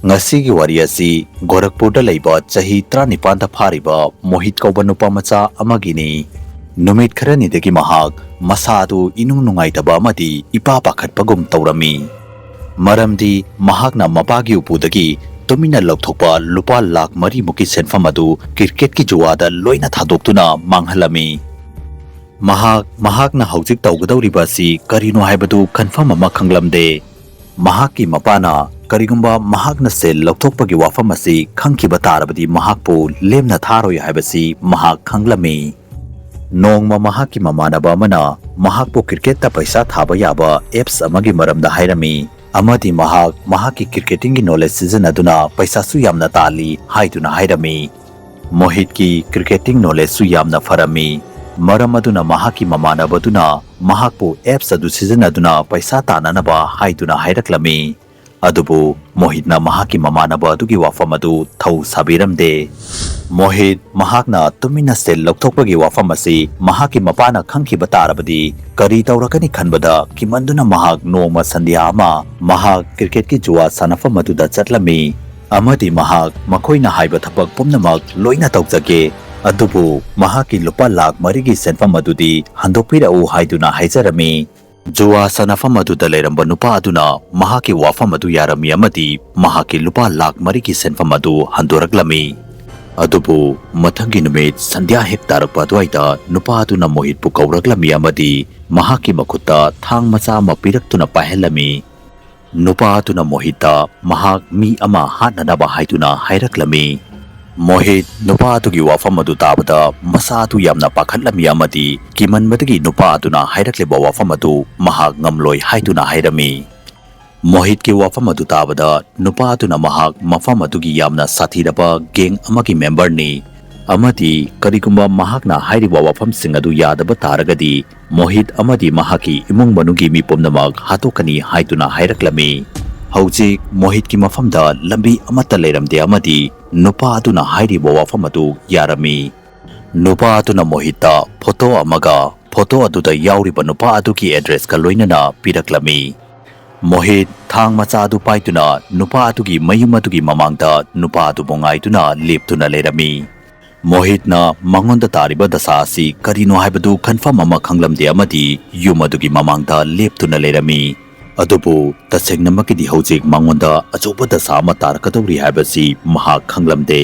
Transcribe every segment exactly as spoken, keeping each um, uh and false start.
ꯉꯁꯤꯒꯤ ꯋꯥꯔꯤ ꯑꯁꯤ ꯒꯣꯔꯈꯄꯨꯔꯗ ꯂꯩꯕ ꯆꯍꯤ ꯇꯔꯥꯅꯤꯄꯥꯟꯗ ꯐꯥꯔꯤꯕ ꯃꯣꯍꯤꯠ ꯀꯧꯕ ꯅꯨꯄꯥ ꯃꯆꯥ ꯑꯃꯒꯤꯅꯤ꯫ ꯅꯨꯃꯤꯠ ꯈꯔꯅꯤꯗꯒꯤ ꯃꯍꯥꯛ ꯃꯁꯥ ꯑꯗꯨ ꯏꯅꯨꯡ ꯅꯨꯡꯉꯥꯏꯇꯕ ꯑꯃꯗꯤ ꯏꯄꯥ ꯄꯥꯈꯠꯄꯒꯨꯝ ꯇꯧꯔꯝꯃꯤ꯫ ꯃꯔꯝꯗꯤ ꯃꯍꯥꯛꯅ ꯃꯄꯥꯒꯤ ꯎꯄꯨꯗꯒꯤ ꯇꯨꯃꯤꯟꯅ ꯂꯧꯊꯣꯛꯄ ꯂꯨꯄꯥ ꯂꯥꯈ ꯃꯔꯤꯃꯨꯛꯀꯤ ꯁꯦꯟꯐꯝ ꯑꯗꯨ ꯀ꯭ꯔꯤꯀꯦꯠꯀꯤ ꯖꯨꯋꯥꯗ ꯂꯣꯏꯅ ꯊꯥꯗꯣꯛꯇꯨꯅ ꯃꯥꯡꯍꯜꯂꯝꯃꯤ꯫ ꯃꯍꯥꯛ, ꯃꯍꯥꯛꯅ ꯍꯧꯖꯤꯛ ꯇꯧꯒꯗꯧꯔꯤꯕ ꯑꯁꯤ ꯀꯔꯤꯅꯣ ꯍꯥꯏꯕꯗꯨ ꯀꯟꯐꯔꯝ ꯑꯃ ꯈꯪꯂꯝꯗꯦ꯫ ꯃꯍꯥꯛꯀꯤ ꯃꯄꯥꯅ ꯀꯔꯤꯒꯨꯝꯕ ꯃꯍꯥꯛꯅ ꯁꯦꯜ ꯂꯧꯊꯣꯛꯄꯒꯤ ꯋꯥꯐꯝ ꯑꯁꯤ ꯈꯪꯈꯤꯕ ꯇꯥꯔꯕꯗꯤ ꯃꯍꯥꯛꯄꯨ ꯂꯦꯝꯅ ꯊꯥꯔꯣꯏ ꯍꯥꯏꯕꯁꯤ ꯃꯍꯥꯛ ꯈꯪꯂꯝꯃꯤ꯫ ꯅꯣꯡꯃ ꯃꯍꯥꯛꯀꯤ ꯃꯃꯥꯟꯅꯕ ꯑꯃꯅ ꯃꯍꯥꯛꯄꯨ ꯀ꯭ꯔꯤꯀꯦꯠꯇ ꯄꯩꯁꯥ ꯊꯥꯕ ꯌꯥꯕ ꯑꯦꯞꯁ ꯑꯃꯒꯤ ꯃꯔꯝꯗ ꯍꯥꯏꯔꯝꯃꯤ, ꯑꯃꯗꯤ ꯃꯍꯥꯛ ꯃꯍꯥꯛꯀꯤ ꯀ꯭ꯔꯤꯀꯦꯇꯤꯡꯒꯤ ꯅꯣꯂꯦꯖ ꯁꯤꯖꯤꯟꯅꯗꯨꯅ ꯄꯩꯁꯥꯁꯨ ꯌꯥꯝꯅ ꯇꯥꯜꯂꯤ ꯍꯥꯏꯗꯨꯅ ꯍꯥꯏꯔꯝꯃꯤ꯫ ꯃꯣꯍꯤꯠꯀꯤ ꯀ꯭ꯔꯤꯀꯦꯇꯤꯡ ꯅꯣꯂꯦꯖꯁꯨ ꯌꯥꯝꯅ ꯐꯔꯝꯃꯤ, ꯃꯔꯝ ꯑꯗꯨꯅ ꯃꯍꯥꯛꯀꯤ ꯃꯃꯥꯟꯅꯕꯗꯨꯅ ꯃꯍꯥꯛꯄꯨ ꯑꯦꯞꯁ ꯑꯗꯨ ꯁꯤꯖꯤꯟꯅꯗꯨꯅ ꯄꯩꯁꯥ ꯇꯥꯟꯅꯅꯕ ꯍꯥꯏꯗꯨꯅ ꯍꯥꯏꯔꯛꯂꯝꯃꯤ꯫ ꯑꯗꯨꯕꯨ ꯃꯣꯍꯤꯠꯅ ꯃꯍꯥꯛꯀꯤ ꯃꯃꯥꯟꯅꯕ ꯑꯗꯨꯒꯤ ꯋꯥꯐꯝ ꯑꯗꯨ ꯊꯧ ꯁꯥꯕꯤꯔꯝꯗꯦ꯫ ꯃꯣꯍꯤꯠ ꯃꯍꯥꯛꯅ ꯇꯨꯃꯤꯟꯅ ꯁꯦꯜ ꯂꯧꯊꯣꯛꯄꯒꯤ ꯋꯥꯐꯝ ꯑꯁꯤ ꯃꯍꯥꯛꯀꯤ ꯃꯄꯥꯅ ꯈꯪꯈꯤꯕ ꯇꯥꯔꯕꯗꯤ ꯀꯔꯤ ꯇꯧꯔꯛꯀꯅꯤ ꯈꯟꯕꯗ ꯀꯤꯃꯟꯗꯨꯅ ꯃꯍꯥꯛ ꯅꯣꯡꯃ ꯁꯟꯙ꯭ꯌꯥ ꯑꯃ ꯃꯍꯥꯛ ꯀ꯭ꯔꯤꯀꯦꯠꯀꯤ ꯖꯨꯋꯥ ꯁꯥꯟꯅꯐꯝ ꯑꯗꯨꯗ ꯆꯠꯂꯝꯃꯤ, ꯑꯃꯗꯤ ꯃꯍꯥꯛ ꯃꯈꯣꯏꯅ ꯍꯥꯏꯕ ꯊꯕꯛ ꯄꯨꯝꯅꯃꯛ ꯂꯣꯏꯅ ꯇꯧꯖꯒꯦ, ꯑꯗꯨꯕꯨ ꯃꯍꯥꯛꯀꯤ ꯂꯨꯄꯥ ꯂꯥꯈ ꯃꯔꯤꯒꯤ ꯁꯦꯟꯐꯝ ꯑꯗꯨꯗꯤ ꯍꯟꯗꯣꯛꯄꯤꯔꯛꯎ ꯍꯥꯏꯗꯨꯅ ꯍꯥꯏꯖꯔꯝꯃꯤ꯫ ꯖꯨꯋꯥ ꯁꯥꯟꯅꯐꯝ ꯑꯗꯨꯗ ꯂꯩꯔꯝꯕ ꯅꯨꯄꯥ ꯑꯗꯨꯅ ꯃꯍꯥꯛꯀꯤ ꯋꯥꯐꯝ ꯑꯗꯨ ꯌꯥꯔꯝꯃꯤ ꯑꯃꯗꯤ ꯃꯍꯥꯛꯀꯤ ꯂꯨꯄꯥ ꯂꯥꯈ ꯃꯔꯤꯒꯤ ꯁꯦꯟꯐꯝ ꯑꯗꯨ ꯍꯟꯗꯣꯔꯛꯂꯝꯃꯤ꯫ ꯑꯗꯨꯕꯨ ꯃꯊꯪꯒꯤ ꯅꯨꯃꯤꯠ ꯁꯟꯙ꯭ꯌꯥ ꯍꯦꯛ ꯇꯥꯔꯛꯄ ꯑꯗꯨꯋꯥꯏꯗ ꯅꯨꯄꯥ ꯑꯗꯨꯅ ꯃꯣꯍꯤꯠꯄꯨ ꯀꯧꯔꯛꯂꯝꯃꯤ ꯑꯃꯗꯤ ꯃꯍꯥꯛꯀꯤ ꯃꯈꯨꯠꯇ ꯊꯥꯡ ꯃꯆꯥ ꯑꯃ ꯄꯤꯔꯛꯇꯨꯅ ꯄꯥꯏꯍꯜꯂꯝꯃꯤ꯫ ꯅꯨꯄꯥ ꯑꯗꯨꯅ ꯃꯣꯍꯤꯠꯇ ꯃꯍꯥꯛ ꯃꯤ ꯑꯃ ꯍꯥꯠꯅꯅꯕ ꯍꯥꯏꯗꯨꯅ ꯍꯥꯏꯔꯛꯂꯝꯃꯤ꯫ ꯃꯣꯍꯤꯠ ꯅꯨꯄꯥ ꯑꯗꯨꯒꯤ ꯋꯥꯐꯝ ꯑꯗꯨ ꯇꯥꯕꯗ ꯃꯁꯥ ꯑꯗꯨ ꯌꯥꯝꯅ ꯄꯥꯈꯠꯂꯝꯃꯤ ꯑꯃꯗꯤ ꯀꯤꯃꯟꯕꯗꯒꯤ ꯅꯨꯄꯥ ꯑꯗꯨꯅ ꯍꯥꯏꯔꯛꯂꯤꯕ ꯋꯥꯐꯝ ꯑꯗꯨ ꯃꯍꯥꯛ ꯉꯝꯂꯣꯏ ꯍꯥꯏꯗꯨꯅ ꯍꯥꯏꯔꯝꯃꯤ꯫ ꯃꯣꯍꯤꯠꯀꯤ ꯋꯥꯐꯝ ꯑꯗꯨ ꯇꯥꯕꯗ ꯅꯨꯄꯥ ꯑꯗꯨꯅ ꯃꯍꯥꯛ ꯃꯐꯝ ꯑꯗꯨꯒꯤ ꯌꯥꯝꯅ ꯁꯥꯊꯤꯔꯕ ꯒꯦꯡ ꯑꯃꯒꯤ ꯃꯦꯝꯕꯔꯅꯤ ꯑꯃꯗꯤ ꯀꯔꯤꯒꯨꯝꯕ ꯃꯍꯥꯛꯅ ꯍꯥꯏꯔꯤꯕ ꯋꯥꯐꯝꯁꯤꯡ ꯑꯗꯨ ꯌꯥꯗꯕ ꯇꯥꯔꯒꯗꯤ ꯃꯣꯍꯤꯠ ꯑꯃꯗꯤ ꯃꯍꯥꯛꯀꯤ ꯏꯃꯨꯡ ꯃꯅꯨꯡꯒꯤ ꯃꯤ ꯄꯨꯝꯅꯃꯛ ꯍꯥꯠꯇꯣꯛꯀꯅꯤ ꯍꯥꯏꯗꯨꯅ ꯍꯥꯏꯔꯛꯂꯝꯃꯤ꯫ ꯍꯧꯖꯤꯛ ꯃꯣꯍꯤꯠꯀꯤ ꯃꯐꯝꯗ ꯂꯝꯕꯤ ꯑꯃꯠꯇ ꯂꯩꯔꯝꯗꯦ ꯑꯃꯗꯤ ꯅꯨꯄꯥ ꯑꯗꯨꯅ ꯍꯥꯏꯔꯤꯕ ꯋꯥꯐꯝ ꯑꯗꯨ ꯌꯥꯔꯝꯃꯤ꯫ ꯅꯨꯄꯥ ꯑꯗꯨꯅ ꯃꯣꯍꯤꯠꯇ ꯐꯣꯇꯣ ꯑꯃꯒ ꯐꯣꯇꯣ ꯑꯗꯨꯗ ꯌꯥꯎꯔꯤꯕ ꯅꯨꯄꯥ ꯑꯗꯨꯒꯤ ꯑꯦꯗ꯭ꯔꯦꯁꯀ ꯂꯣꯏꯅꯅ ꯄꯤꯔꯛꯂꯝꯃꯤ꯫ ꯃꯣꯍꯤꯠ ꯊꯥꯡ ꯃꯆꯥ ꯑꯗꯨ ꯄꯥꯏꯗꯨꯅ ꯅꯨꯄꯥ ꯑꯗꯨꯒꯤ ꯃꯌꯨꯝ ꯑꯗꯨꯒꯤ ꯃꯃꯥꯡꯗ ꯅꯨꯄꯥ ꯑꯗꯨꯕꯨ ꯉꯥꯏꯗꯨꯅ ꯂꯦꯞꯇꯨꯅ ꯂꯩꯔꯝꯃꯤ꯫ ꯃꯣꯍꯤꯠꯅ ꯃꯉꯣꯟꯗ ꯇꯥꯔꯤꯕ ꯗꯁꯥ ꯑꯁꯤ ꯀꯔꯤꯅꯣ ꯍꯥꯏꯕꯗꯨ ꯈꯟꯐꯝ ꯑꯃ ꯈꯪꯂꯝꯗꯦ ꯑꯃꯗꯤ ꯌꯨꯝ ꯑꯗꯨꯒꯤ ꯃꯃꯥꯡꯗ ꯂꯦꯞꯇꯨꯅ ꯂꯩꯔꯝꯃꯤ꯫ ꯑꯗꯨꯕꯨ ꯇꯁꯦꯡꯅꯃꯛꯀꯤꯗꯤ ꯍꯧꯖꯤꯛ ꯃꯉꯣꯟꯗ ꯑꯆꯧꯕ ꯗꯁꯥ ꯑꯃ ꯇꯥꯔꯛꯀꯗꯧꯔꯤ ꯍꯥꯏꯕꯁꯤ ꯃꯍꯥꯛ ꯈꯪꯂꯝꯗꯦ꯫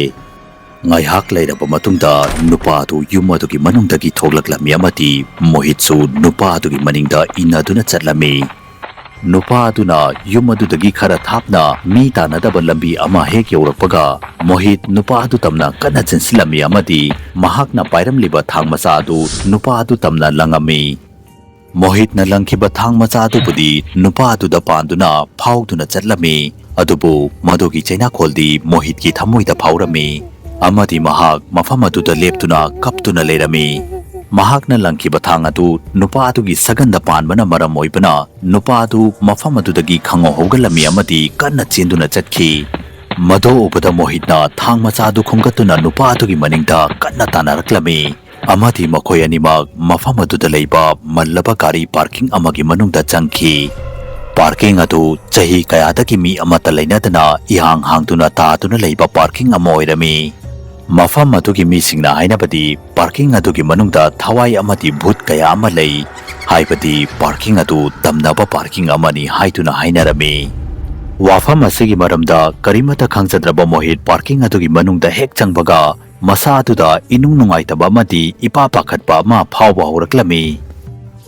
ꯉꯥꯏꯍꯥꯛ ꯂꯩꯔꯕ ꯃꯇꯨꯡꯗ ꯅꯨꯄꯥ ꯑꯗꯨ ꯌꯨꯝ ꯑꯗꯨꯒꯤ ꯃꯅꯨꯡꯗꯒꯤ ꯊꯣꯛꯂꯛꯂꯝꯃꯤ ꯑꯃꯗꯤ ꯃꯣꯍꯤꯠꯁꯨ ꯅꯨꯄꯥ ꯑꯗꯨꯒꯤ ꯃꯅꯤꯡꯗ ꯏꯟꯅꯗꯨꯅ ꯆꯠꯂꯝꯃꯤ꯫ ꯅꯨꯄꯥ ꯑꯗꯨꯅ ꯌꯨꯝ ꯑꯗꯨꯗꯒꯤ ꯈꯔ ꯊꯥꯞꯅ ꯃꯤ ꯇꯥꯟꯅꯗꯕ ꯂꯝꯕꯤ ꯑꯃ ꯍꯦꯛ ꯌꯧꯔꯛꯄꯒ, ꯃꯣꯍꯤꯠ ꯅꯨꯄꯥ ꯑꯗꯨ ꯇꯝꯅ ꯀꯟꯅ ꯆꯦꯟꯁꯤꯜꯂꯝꯃꯤ ꯑꯃꯗꯤ ꯃꯍꯥꯛꯅ ꯄꯥꯏꯔꯝꯂꯤꯕ ꯊꯥꯡ ꯃꯆꯥ ꯑꯗꯨ ꯅꯨꯄꯥ ꯑꯗꯨ ꯇꯝꯅ ꯂꯪꯉꯝꯃꯤ꯫ ꯃꯣꯍꯤꯠꯅ ꯂꯪꯈꯤꯕ ꯊꯥꯡ ꯃꯆꯥ ꯑꯗꯨꯕꯨꯗꯤ ꯅꯨꯄꯥ ꯑꯗꯨꯗ ꯄꯥꯟꯗꯨꯅ ꯐꯥꯎꯗꯨꯅ ꯆꯠꯂꯝꯃꯤ꯫ ꯑꯗꯨꯕꯨ ꯃꯗꯨꯒꯤ ꯆꯩꯅꯥꯈꯣꯜꯗꯤ ꯃꯣꯍꯤꯠꯀꯤ ꯊꯃꯣꯏꯗ ꯐꯥꯎꯔꯝꯃꯤ ꯑꯃꯗꯤ ꯃꯍꯥꯛ ꯃꯐꯝ ꯑꯗꯨꯗ ꯂꯦꯞꯇꯨꯅ ꯀꯞꯇꯨꯅ ꯂꯩꯔꯝꯃꯤ꯫ ꯃꯍꯥꯛꯅ ꯂꯪꯈꯤꯕ ꯊꯥꯡ ꯑꯗꯨ ꯅꯨꯄꯥ ꯑꯗꯨꯒꯤ ꯁꯒꯟꯗ ꯄꯥꯟꯕꯅ ꯃꯔꯝ ꯑꯣꯏꯕꯅ, ꯅꯨꯄꯥ ꯑꯗꯨ ꯃꯐꯝ ꯑꯗꯨꯗꯒꯤ ꯈꯪꯍꯧ ꯍꯧꯒꯠꯂꯝꯃꯤ ꯑꯃꯗꯤ ꯀꯟꯅ ꯆꯦꯟꯗꯨꯅ ꯆꯠꯈꯤ꯫ ꯃꯗꯨ ꯎꯕꯗ ꯃꯣꯍꯤꯠꯅ ꯊꯥꯡ ꯃꯆꯥ ꯑꯗꯨ ꯈꯨꯝꯒꯠꯇꯨꯅ ꯅꯨꯄꯥ ꯑꯗꯨꯒꯤ ꯃꯅꯤꯡꯗ ꯀꯟꯅ ꯇꯥꯟꯅꯔꯛꯂꯝꯃꯤ ꯑꯃꯗꯤ ꯃꯈꯣꯏ ꯑꯅꯤꯃꯛ ꯃꯐꯝ ꯑꯗꯨꯗ ꯂꯩꯕ ꯃꯜꯂꯕ ꯒꯥꯔꯤ ꯄꯥꯔꯀꯤꯡ ꯑꯃꯒꯤ ꯃꯅꯨꯡꯗ ꯆꯪꯈꯤ꯫ ꯄꯥꯔꯀꯤꯡ ꯑꯗꯨ ꯆꯍꯤ ꯀꯌꯥꯗꯒꯤ ꯃꯤ ꯑꯃꯠꯇ ꯂꯩꯅꯗꯅ ꯏꯍꯥꯡ ꯍꯥꯡꯗꯨꯅ ꯇꯥꯗꯨꯅ ꯂꯩꯕ ꯄꯥꯔꯀꯤꯡ ꯑꯃ ꯑꯣꯏꯔꯝꯃꯤ꯫ ꯃꯐꯝ ꯑꯗꯨꯒꯤ ꯃꯤꯁꯤꯡꯅ ꯍꯥꯏꯅꯕꯗꯤ ꯄꯥꯔꯀꯤꯡ ꯑꯗꯨꯒꯤ ꯃꯅꯨꯡꯗ ꯊꯋꯥꯏ ꯑꯃꯗꯤ ꯚꯨꯠ ꯀꯌꯥ ꯑꯃ ꯂꯩ, ꯍꯥꯏꯕꯗꯤ ꯄꯥꯔꯀꯤꯡ ꯑꯗꯨ ꯇꯝꯅꯕ ꯄꯥꯔꯀꯤꯡ ꯑꯃꯅꯤ ꯍꯥꯏꯗꯨꯅ ꯍꯥꯏꯅꯔꯝꯃꯤ꯫ ꯋꯥꯐꯝ ꯑꯁꯤꯒꯤ ꯃꯔꯝꯗ ꯀꯔꯤꯃꯠꯇ ꯈꯪꯖꯗ꯭ꯔꯕ ꯃꯣꯍꯤꯠ ꯄꯥꯔꯀꯤꯡ ꯑꯗꯨꯒꯤ ꯃꯅꯨꯡꯗ ꯍꯦꯛ ꯆꯪꯕꯒ ꯃꯁꯥ ꯑꯗꯨꯗ ꯏꯅꯨꯡ ꯅꯨꯡꯉꯥꯏꯇꯕ ꯑꯃꯗꯤ ꯏꯄꯥ ꯄꯥꯈꯠꯄ ꯑꯃ ꯐꯥꯎꯕ ꯍꯧꯔꯛꯂꯝꯃꯤ꯫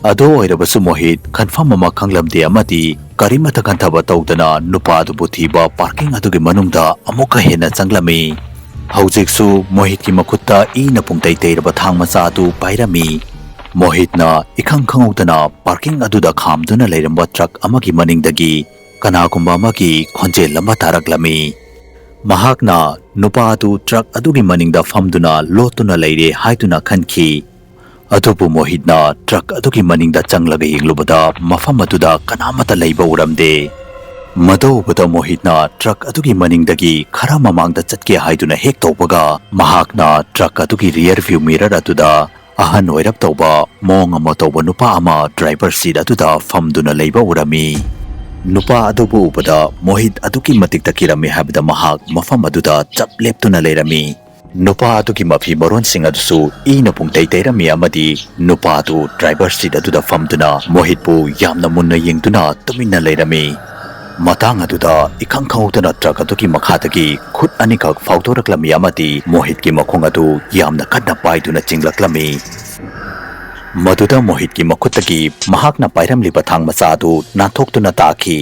ꯑꯗꯨ ꯑꯣꯏꯔꯕꯁꯨ ꯃꯣꯍꯤꯠ ꯈꯟꯐꯝ ꯑꯃ ꯈꯪꯂꯝꯗꯦ ꯑꯃꯗꯤ ꯀꯔꯤꯃꯠꯇ ꯈꯟꯊꯕ ꯇꯧꯗꯅ ꯅꯨꯄꯥ ꯑꯗꯨꯕꯨ ꯊꯤꯕ ꯄꯥꯔꯀꯤꯡ ꯑꯗꯨꯒꯤ ꯃꯅꯨꯡꯗ ꯑꯃꯨꯛꯀ ꯍꯦꯟꯅ ꯆꯪꯂꯝꯃꯤ꯫ ꯍꯧꯖꯤꯛꯁꯨ ꯃꯣꯍꯤꯠꯀꯤ ꯃꯈꯨꯠꯇ ꯏꯅ ꯄꯨꯡꯇꯩ ꯇꯩꯔꯕ ꯊꯥꯡ ꯃꯆꯥ ꯑꯗꯨ ꯄꯥꯏꯔꯝꯃꯤ꯫ ꯃꯣꯍꯤꯠꯅ ꯏꯈꯪ ꯈꯪꯍꯧꯗꯅ ꯄꯥꯔꯀꯤꯡ ꯑꯗꯨꯗ ꯈꯥꯝꯗꯨꯅ ꯂꯩꯔꯝꯕ ꯇ꯭ꯔꯛ ꯑꯃꯒꯤ ꯃꯅꯤꯡꯗꯒꯤ ꯀꯅꯥꯒꯨꯝꯕ ꯑꯃꯒꯤ ꯈꯣꯟꯖꯦꯜ ꯑꯃ ꯇꯥꯔꯛꯂꯝꯃꯤ꯫ ꯃꯍꯥꯛꯅ ꯅꯨꯄꯥ ꯑꯗꯨ ꯇ꯭ꯔꯛ ꯑꯗꯨꯒꯤ ꯃꯅꯤꯡꯗ ꯐꯝꯗꯨꯅ ꯂꯣꯠꯇꯨꯅ ꯂꯩꯔꯦ ꯍꯥꯏꯗꯨꯅ ꯈꯟꯈꯤ꯫ ꯑꯗꯨꯕꯨ ꯃꯣꯍꯤꯠꯅ ꯇ꯭ꯔꯛ ꯑꯗꯨꯒꯤ ꯃꯅꯤꯡꯗ ꯆꯪꯂꯒ ꯌꯦꯡꯂꯨꯕꯗ ꯃꯐꯝ ꯑꯗꯨꯗ ꯀꯅꯥꯃꯠꯇ ꯂꯩꯕ ꯎꯔꯝꯗꯦ꯫ ꯃꯗꯨ ꯎꯕꯗ ꯃꯣꯍꯤꯠꯅ ꯇ꯭ꯔꯛ ꯑꯗꯨꯒꯤ ꯃꯅꯤꯡꯗꯒꯤ ꯈꯔ ꯃꯃꯥꯡꯗ ꯆꯠꯀꯦ ꯍꯥꯏꯗꯨꯅ ꯍꯦꯛ ꯇꯧꯕꯒ, ꯃꯍꯥꯛꯅ ꯇ꯭ꯔꯛ ꯑꯗꯨꯒꯤ rear view mirror ꯑꯗꯨꯗ ꯑꯍꯟ ꯑꯣꯏꯔꯞ ꯇꯧꯕ ꯃꯑꯣꯡ ꯑꯃ ꯇꯧꯕ ꯅꯨꯄꯥ ꯑꯃ driver seat ꯑꯗꯨꯗ ꯐꯝꯗꯨꯅ ꯂꯩꯕ ꯎꯔꯝꯃꯤ꯫ ꯅꯨꯄꯥ ꯑꯗꯨꯕꯨ ꯎꯕꯗ ꯃꯣꯍꯤꯠ ꯑꯗꯨꯛꯀꯤ ꯃꯇꯤꯛꯇ ꯀꯤꯔꯝꯃꯤ ꯍꯥꯏꯕꯗ ꯃꯍꯥꯛ ꯃꯐꯝ ꯑꯗꯨꯗ ꯆꯞ ꯂꯦꯞꯇꯨꯅ ꯂꯩꯔꯝꯃꯤ꯫ ꯅꯨꯄꯥ ꯑꯗꯨꯒꯤ ꯃꯐꯤ ꯃꯔꯣꯟꯁꯤꯡ ꯑꯗꯨꯁꯨ ꯏꯅ ꯄꯨꯡꯇꯩ ꯇꯩꯔꯝꯃꯤ ꯑꯃꯗꯤ ꯅꯨꯄꯥ ꯑꯗꯨ ꯗ꯭ꯔꯥꯏꯚꯔ ꯁꯤꯠ ꯑꯗꯨꯗ ꯐꯝꯗꯨꯅ ꯃꯣꯍꯤꯠꯄꯨ ꯌꯥꯝꯅ ꯃꯨꯟꯅ ꯌꯦꯡꯗꯨꯅ ꯇꯨꯃꯤꯟꯅ ꯂꯩꯔꯝꯃꯤ꯫ ꯃꯇꯥꯡ ꯑꯗꯨꯗ ꯏꯈꯪ ꯈꯪꯍꯧꯗꯅ ꯇ꯭ꯔꯛ ꯑꯗꯨꯒꯤ ꯃꯈꯥꯗꯒꯤ ꯈꯨꯠ ꯑꯅꯤꯈꯛ ꯐꯥꯎꯗꯣꯔꯛꯂꯝꯃꯤ ꯑꯃꯗꯤ ꯃꯣꯍꯤꯠꯀꯤ ꯃꯈꯣꯡ ꯑꯗꯨ ꯌꯥꯝꯅ ꯀꯟꯅ ꯄꯥꯏꯗꯨꯅ ꯆꯤꯡꯂꯛꯂꯝꯃꯤ꯫ ꯃꯗꯨꯗ ꯃꯣꯍꯤꯠꯀꯤ ꯃꯈꯨꯠꯇꯒꯤ ꯃꯍꯥꯛꯅ ꯄꯥꯏꯔꯝꯂꯤꯕ ꯊꯥꯡ ꯃꯆꯥ ꯑꯗꯨ ꯅꯥꯟꯊꯣꯛꯇꯨꯅ ꯇꯥꯈꯤ꯫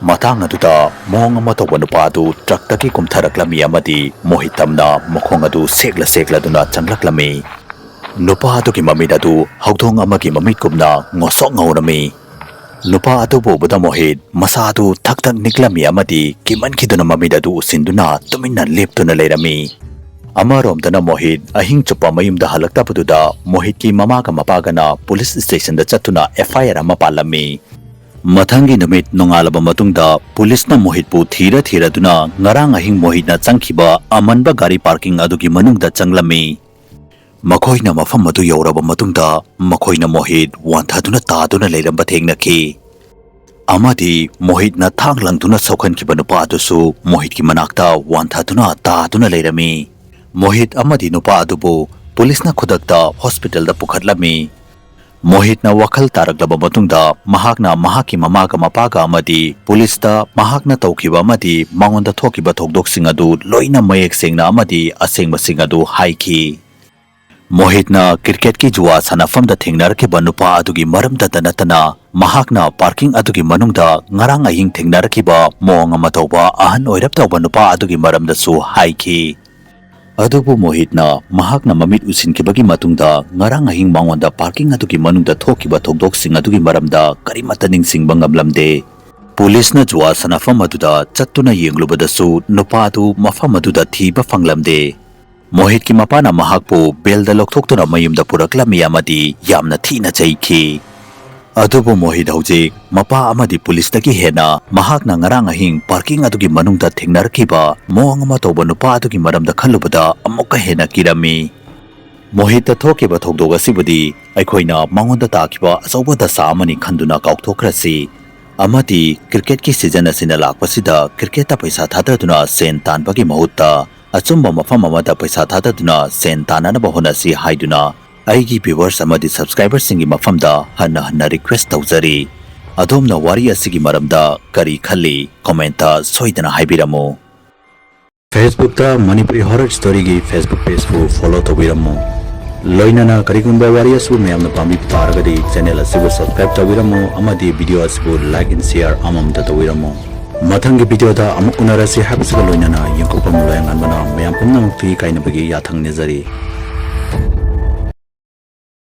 ꯃꯇꯥꯡ ꯑꯗꯨꯗ ꯃꯑꯣꯡ ꯑꯃ ꯇꯧꯕ ꯅꯨꯄꯥ ꯑꯗꯨ ꯇ꯭ꯔꯛꯇꯒꯤ ꯀꯨꯝꯊꯔꯛꯂꯝꯃꯤ ꯑꯃꯗꯤ ꯃꯣꯍꯤꯠ ꯇꯝꯅ ꯃꯈꯣꯡ ꯑꯗꯨ ꯁꯦꯛꯂ ꯁꯦꯛꯂꯗꯨꯅ ꯆꯪꯂꯛꯂꯝꯃꯤ꯫ ꯅꯨꯄꯥ ꯑꯗꯨꯒꯤ ꯃꯃꯤꯠ ꯑꯗꯨ ꯍꯧꯗꯣꯡ ꯑꯃꯒꯤ ꯃꯃꯤꯠꯀꯨꯝꯅ ꯉꯧꯁꯣꯛ ꯉꯧꯔꯝꯃꯤ꯫ ꯅꯨꯄꯥ ꯑꯗꯨꯕꯨ ꯎꯕꯗ ꯃꯣꯍꯤꯠ ꯃꯁꯥ ꯑꯗꯨ ꯊꯛ ꯊꯛ ꯅꯤꯛꯂꯝꯃꯤ ꯑꯃꯗꯤ ꯀꯤꯃꯟꯈꯤꯗꯨꯅ ꯃꯃꯤꯠ ꯑꯗꯨ ꯎꯁꯤꯟꯗꯨꯅ ꯇꯨꯃꯤꯟꯅ ꯂꯦꯞꯇꯨꯅ ꯂꯩꯔꯝꯃꯤ꯫ ꯑꯃꯔꯣꯝꯗꯅ ꯃꯣꯍꯤꯠ ꯑꯍꯤꯡ ꯆꯨꯞꯄ ꯃꯌꯨꯝꯗ ꯍꯜꯂꯛꯇꯕꯗꯨꯗ ꯃꯣꯍꯤꯠꯀꯤ ꯃꯃꯥꯒ ꯃꯄꯥꯒꯅ ꯄꯨꯂꯤꯁ ꯁ꯭ꯇꯦꯁꯟꯗ ꯆꯠꯇꯨꯅ ꯑꯦꯐ ꯑꯥꯏ ꯑꯥꯔ ꯑꯃ ꯄꯥꯜꯂꯝꯃꯤ꯫ ꯃꯊꯪꯒꯤ ꯅꯨꯃꯤꯠ ꯅꯣꯡꯉꯥꯜꯂꯕ ꯃꯇꯨꯡꯗ ꯄꯨꯂꯤꯁꯅ ꯃꯣꯍꯤꯠꯄꯨ ꯊꯤꯔ ꯊꯤꯔꯗꯨꯅ ꯉꯔꯥꯡ ꯑꯍꯤꯡ ꯃꯣꯍꯤꯠꯅ ꯆꯪꯈꯤꯕ ꯑꯃꯟꯕ ꯒꯥꯔꯤ ꯄꯥꯔꯀꯤꯡ ꯑꯗꯨꯒꯤ ꯃꯅꯨꯡꯗ ꯆꯪꯂꯝꯃꯤ꯫ ꯃꯈꯣꯏꯅ ꯃꯐꯝ ꯑꯗꯨ ꯌꯧꯔꯕ ꯃꯇꯨꯡꯗ ꯃꯈꯣꯏꯅ ꯃꯣꯍꯤꯠ ꯋꯥꯟꯊꯗꯨꯅ ꯇꯥꯗꯨꯅ ꯂꯩꯔꯝꯕ ꯊꯦꯡꯅꯈꯤ꯫ ꯑꯃꯗꯤ ꯃꯣꯍꯤꯠꯅ ꯊꯥꯡ ꯂꯪꯗꯨꯅ ꯁꯣꯛꯍꯟꯈꯤꯕ ꯅꯨꯄꯥ ꯑꯗꯨꯁꯨ ꯃꯣꯍꯤꯠꯀꯤ ꯃꯅꯥꯛꯇ ꯋꯥꯟꯊꯗꯨꯅ ꯇꯥꯗꯨꯅ ꯂꯩꯔꯝꯃꯤ꯫ ꯃꯣꯍꯤꯠ ꯑꯃꯗꯤ ꯅꯨꯄꯥ ꯑꯗꯨꯕꯨ ꯄꯨꯂꯤꯁꯅ ꯈꯨꯗꯛꯇ ꯍꯣꯁꯄꯤꯇꯥꯜꯗ ꯄꯨꯈꯠꯂꯝꯃꯤ꯫ ꯃꯣꯍꯤꯠꯅ ꯋꯥꯈꯜ ꯇꯥꯔꯛꯂꯕ ꯃꯇꯨꯡꯗ ꯃꯍꯥꯛꯅ ꯃꯍꯥꯛꯀꯤ ꯃꯃꯥꯒ ꯃꯄꯥꯒ ꯑꯃꯗꯤ ꯄꯨꯂꯤꯁꯇ ꯃꯍꯥꯛꯅ ꯇꯧꯈꯤꯕ ꯑꯃꯗꯤ ꯃꯉꯣꯟꯗ ꯊꯣꯛꯈꯤꯕ ꯊꯧꯗꯣꯛꯁꯤꯡ ꯑꯗꯨ ꯂꯣꯏꯅ ꯃꯌꯦꯛ ꯁꯦꯡꯅ ꯑꯃꯗꯤ ꯑꯁꯦꯡꯕꯁꯤꯡ ꯑꯗꯨ ꯍꯥꯏꯈꯤ꯫ ꯃꯣꯍꯤꯠꯅ ꯀ꯭ꯔꯤꯀꯦꯠꯀꯤ ꯖꯨꯋꯥ ꯁꯥꯟꯅꯐꯝꯗ ꯊꯦꯡꯅꯔꯛꯈꯤꯕ ꯅꯨꯄꯥ ꯑꯗꯨꯒꯤ ꯃꯔꯝꯗꯇ ꯅꯠꯇꯅ ꯃꯍꯥꯛꯅ ꯄꯥꯔꯀꯤꯡ ꯑꯗꯨꯒꯤ ꯃꯅꯨꯡꯗ ꯉꯔꯥꯡ ꯑꯍꯤꯡ ꯊꯦꯡꯅꯔꯛꯈꯤꯕ ꯃꯑꯣꯡ ꯑꯃ ꯇꯧꯕ ꯑꯍꯟ ꯑꯣꯏꯔꯞ ꯇꯧꯕ ꯅꯨꯄꯥ ꯑꯗꯨꯒꯤ ꯃꯔꯝꯗꯁꯨ ꯍꯥꯏꯈꯤ꯫ ꯑꯗꯨꯕꯨ ꯃꯣꯍꯤꯠꯅ ꯃꯍꯥꯛꯅ ꯃꯃꯤꯠ ꯎꯁꯤꯟꯈꯤꯕꯒꯤ ꯃꯇꯨꯡꯗ ꯉꯔꯥꯡ ꯑꯍꯤꯡ ꯃꯉꯣꯟꯗ ꯄꯥꯔꯀꯤꯡ ꯑꯗꯨꯒꯤ ꯃꯅꯨꯡꯗ ꯊꯣꯛꯈꯤꯕ ꯊꯧꯗꯣꯛꯁꯤꯡ ꯑꯗꯨꯒꯤ ꯃꯔꯝꯗ ꯀꯔꯤꯃꯠꯇ ꯅꯤꯡꯁꯤꯡꯕ ꯉꯝꯂꯝꯗꯦ꯫ ꯄꯨꯂꯤꯁꯅ ꯖꯨꯋꯥ ꯁꯥꯟꯅꯐꯝ ꯑꯗꯨꯗ ꯆꯠꯇꯨꯅ ꯌꯦꯡꯂꯨꯕꯗꯁꯨ ꯅꯨꯄꯥ ꯑꯗꯨ ꯃꯐꯝ ꯑꯗꯨꯗ ꯊꯤꯕ ꯐꯪꯂꯝꯗꯦ꯫ ꯃꯣꯍꯤꯠꯀꯤ ꯃꯄꯥꯅ ꯃꯍꯥꯛꯄꯨ ꯕꯦꯜꯗ ꯂꯧꯊꯣꯛꯇꯨꯅ ꯃꯌꯨꯝꯗ ꯄꯨꯔꯛꯂꯝꯃꯤ ꯑꯃꯗꯤ ꯌꯥꯝꯅ ꯊꯤꯅ ꯆꯩꯈꯤ꯫ ꯑꯗꯨꯕꯨ ꯃꯣꯍꯤꯠ ꯍꯧꯖꯤꯛ ꯃꯄꯥ ꯑꯃꯗꯤ ꯄꯨꯂꯤꯁꯇꯒꯤ ꯍꯦꯟꯅ ꯃꯍꯥꯛꯅ ꯉꯔꯥꯡ ꯑꯍꯤꯡ ꯄꯥꯔꯀꯤꯡ ꯑꯗꯨꯒꯤ ꯃꯅꯨꯡꯗ ꯊꯦꯡꯅꯔꯛꯈꯤꯕ ꯃꯑꯣꯡ ꯑꯃ ꯇꯧꯕ ꯅꯨꯄꯥ ꯑꯗꯨꯒꯤ ꯃꯔꯝꯗ ꯈꯜꯂꯨꯕꯗ ꯑꯃꯨꯛꯀ ꯍꯦꯟꯅ ꯀꯤꯔꯝꯃꯤ꯫ ꯃꯣꯍꯤꯠꯇ ꯊꯣꯛꯈꯤꯕ ꯊꯧꯗꯣꯛ ꯑꯁꯤꯕꯨꯗꯤ ꯑꯩꯈꯣꯏꯅ ꯃꯉꯣꯟꯗ ꯇꯥꯈꯤꯕ ꯑꯆꯧꯕ ꯗꯁꯥ ꯑꯃꯅꯤ ꯈꯟꯗꯨꯅ ꯀꯥꯎꯊꯣꯛꯈ꯭ꯔꯁꯤ꯫ ꯑꯃꯗꯤ cricketꯀꯤ season ꯑꯁꯤꯅ ꯂꯥꯛꯄꯁꯤꯗ cricketꯇ ꯄꯩꯁꯥ ꯊꯥꯗꯗꯨꯅ ꯁꯦꯟ ꯇꯥꯟꯕꯒꯤ ꯃꯍꯨꯠꯇ ꯑꯆꯨꯝꯕ ꯃꯐꯝ ꯑꯃꯗ ꯄꯩꯁꯥ ꯊꯥꯗꯗꯨꯅ ꯁꯦꯟ ꯇꯥꯟꯅꯅꯕ ꯍꯣꯠꯅꯁꯤ ꯍꯥꯏꯗꯨꯅ ꯑꯩꯒꯤ viewers ꯑꯃꯗꯤ subscriberꯁꯤꯡꯒꯤ ꯃꯐꯝꯗ ꯍꯟꯅ ꯍꯟꯅ request ꯇꯧꯖꯔꯤ꯫ ꯑꯗꯣꯝꯅ ꯋꯥꯔꯤ ꯑꯁꯤꯒꯤ ꯃꯔꯝꯗ ꯀꯔꯤ ꯈꯜꯂꯤ? Commentꯇ ꯁꯣꯏꯗꯅ ꯍꯥꯏꯕꯤꯔꯝꯃꯨ꯫ Facebookꯇ Manipuri Horror Storyꯒꯤ Facebook pageꯄꯨ follow ꯇꯧꯕꯤꯔꯝꯃꯨ꯫ ꯂꯣꯏꯅꯅ ꯀꯔꯤꯒꯨꯝꯕ ꯋꯥꯔꯤ ꯑꯁꯤꯕꯨ ꯃꯌꯥꯝꯅ ꯄꯥꯝꯕꯤꯕ ꯇꯥꯔꯒꯗꯤ channel ꯑꯁꯤꯕꯨ subscribe ꯇꯧꯕꯤꯔꯝꯃꯨ ꯑꯃꯗꯤ video ꯑꯁꯤꯕꯨ like and share ꯑꯃꯃꯝꯇ ꯇꯧꯕꯤꯔꯝꯃꯨ꯫ ꯃꯊꯪꯒꯤ videoꯗ ꯑꯃꯨꯛ ꯎꯅꯔꯁꯤ ꯍꯥꯏꯕꯁꯤꯒ ꯂꯣꯏꯅꯅ ꯌꯦꯡꯊꯣꯛꯄ ꯂꯣꯌꯥꯉꯥꯟꯕꯅ ꯃꯌꯥꯝ ꯄꯨꯝꯅꯃꯛꯀꯤ ꯀꯥꯏꯅꯕꯒꯤ ꯌꯥꯊꯪ ꯅꯤꯖꯔꯤ꯫